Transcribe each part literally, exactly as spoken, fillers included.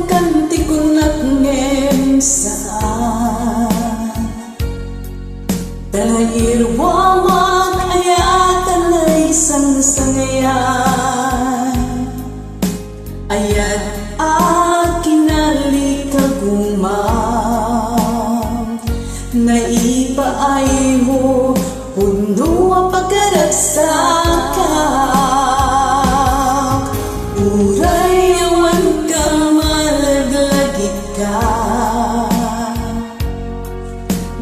Kantikonnak ngem saan. Ta nairuamak aya ta naisangsangayan. Ayat a kinalikagumak, naipaaymo pudno a pagkaragsakak. Uray awan ka malaglagit ka.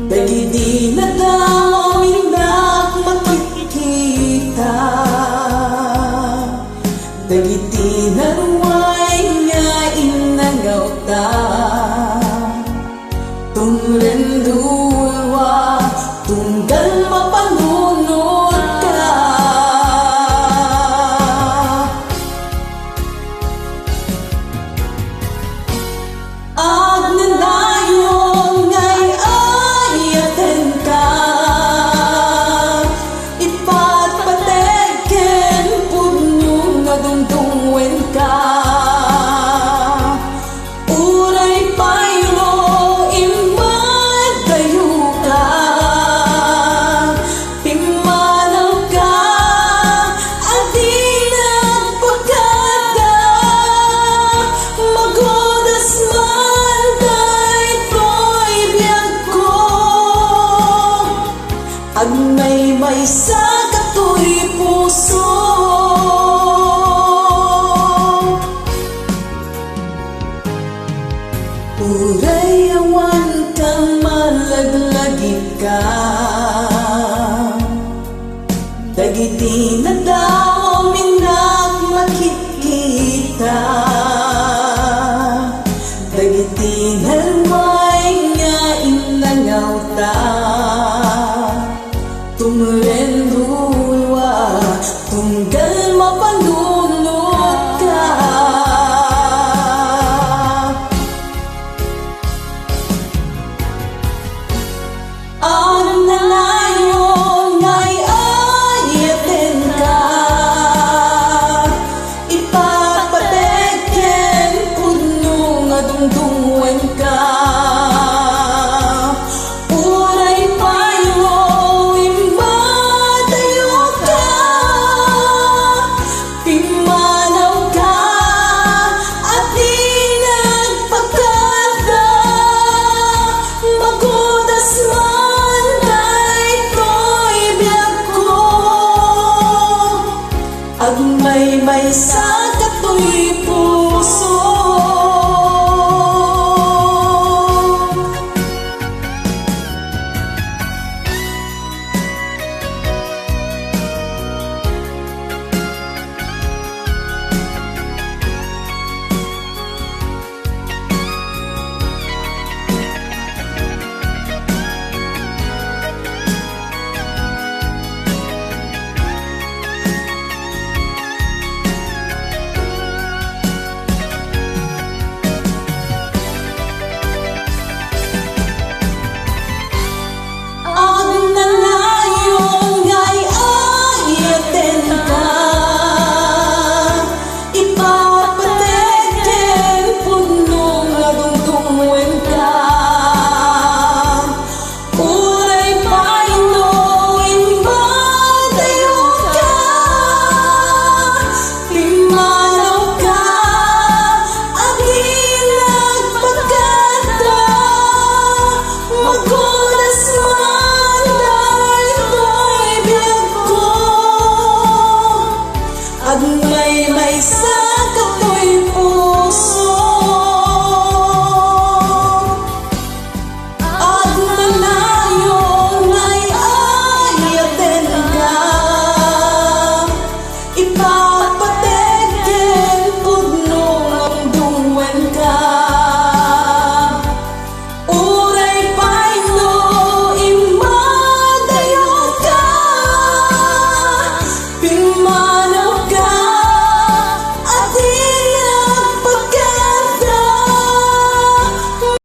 Dagiti nadamagnak makikita. Dagiti naruay nga innangawta. Tumrendua, tunggal mapanunotka. Agnanayon nga ay-ayatenka, ipatpateg ken pudno nga dungdungngoenka. Uray pay no immadayoka, pimmanawka a di nagpakada, magudas man daytoy biagko. Agmaymaysa ka toy puso. Uray awan kang malaglagit ka. Dagiti